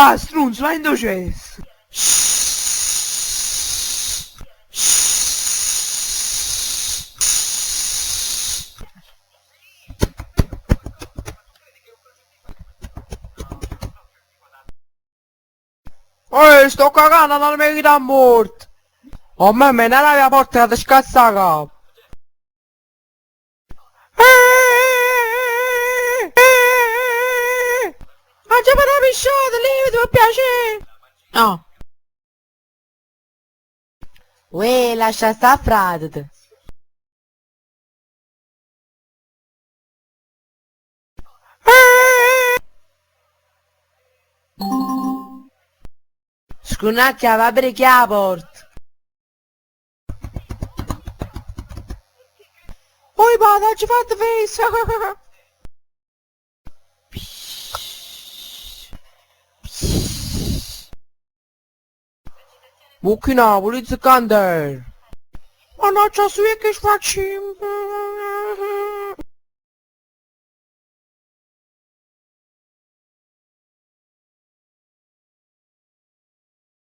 Ah strunz, vai 'int' 'o cess! Eh, sto cagando, non mi a morte! Oh mamma, è la porta che ti scassa la capa! Aggia fa na pisciata, levati pe piacere! No. Uè, lascia sta a fratete. Scunacchia, va per chi 'a porta. Oi padre, aggio fatto fessa! Mucchina, pulizia 'cca 'nterra! Mannaggia 'a su' che sfaccimm!